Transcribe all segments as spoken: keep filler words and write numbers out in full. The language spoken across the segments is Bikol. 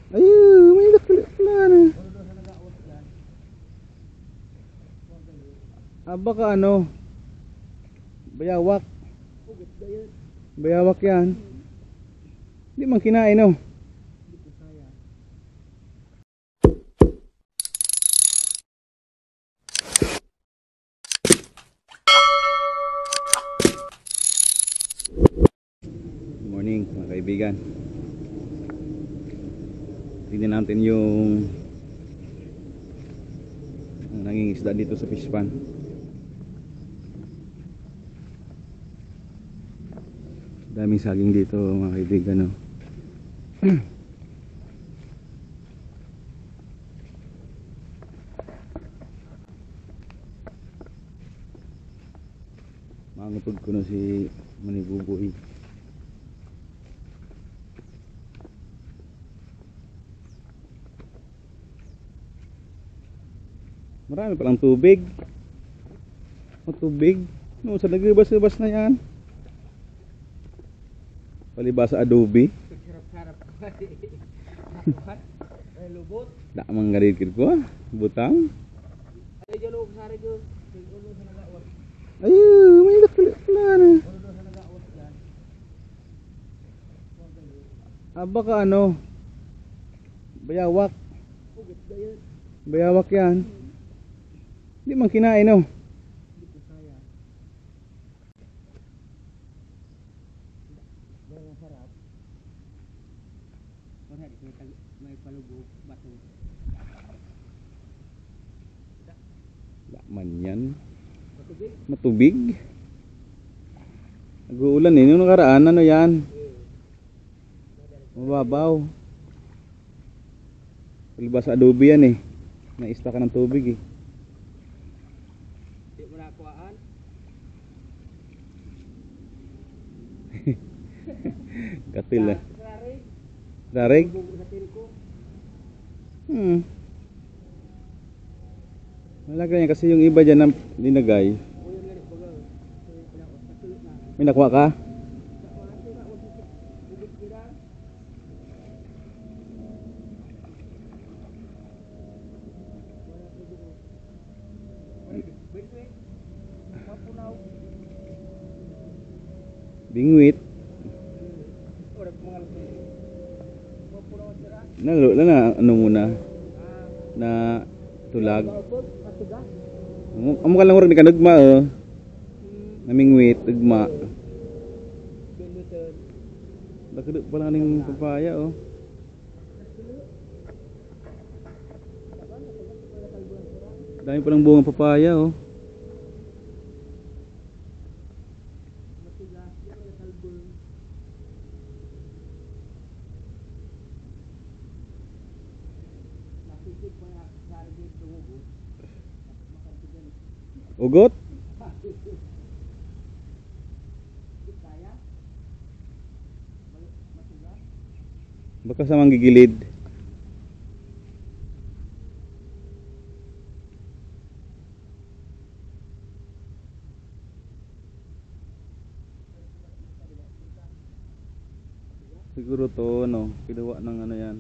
Ay, may dakul na. Ah, baka ano, bayawak. Bayawak yan. Di man kinain, oh. Morning, mga kaibigan. Tingnan natin yung, ang nanging isda dito sa fish pond. Daming saging dito, mga kaibigan, no? Mangutod ko na si Manibubuhi. Marami palang tubig. O, tubig. No, sa nagbibas-bas na yan. Palibasa adobe. Harap-harap ko. Ay, lubot. Da, manggarid-gid ko, ah. Butang. Ay, dyan, oh, sari ko. May ulo sa nagawas. Ay, may dakul na. Ulo sa nagawas dyan. Ah, baka ano, bayawak. Ugat na yan. Bayawak yan. Hindi man kinain, oh. Hindi ko kaya. Yan ang sarap. Parang may tag-, may palubog, bato. Wala man yan. Matubig? Matubig? Nag-uulan eh. Nung nakaraan, ano yan? Mababaw. Palibasa adobe yan eh. Naista ka ng tubig eh. Di mo nakuhaan? Katil ah. Sa, sa rarig. Rarig? Bubo sa tilko. Hmm. Malaki yan kasi yung iba dyan na linagay. May nakuha ka? Bingwit. Nalo na, na ano muna, na tulag. Amo, amo ka lang, urag ni kanugma, oh. Namingwit, ugma. Dakul pa lang ning papaya, oh. Dami palang bunga papaya, oh. Ugot? Baka sa manggigilid. Siguro to, ano, kinuha ng ano yan.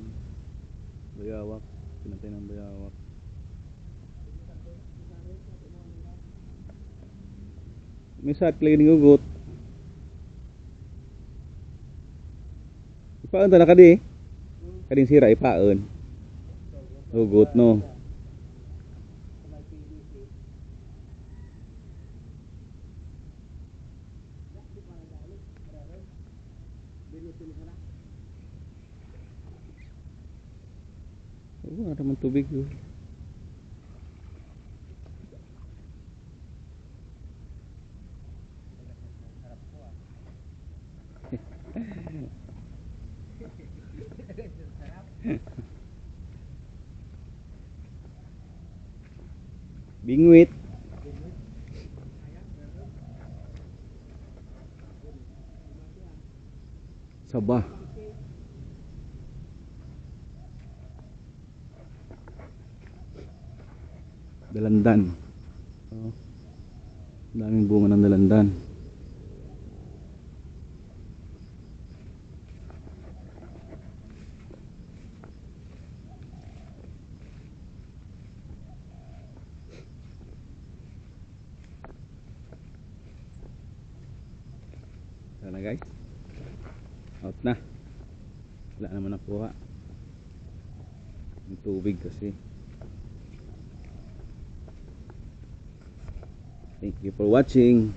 Bayawak. Pinatay ng bayawak. May saat lagi ning ugot. Ipaon ta na kadi. Kading sira, ipaon. Ugot, no? Oo, wala naman tubig, oh. Bingwit. Saba. Dalandan. Oh. Daming bunga ng dalandan. Na, guys. Out na. Wala naman nakuha. Ang tubig kasi. Thank you for watching.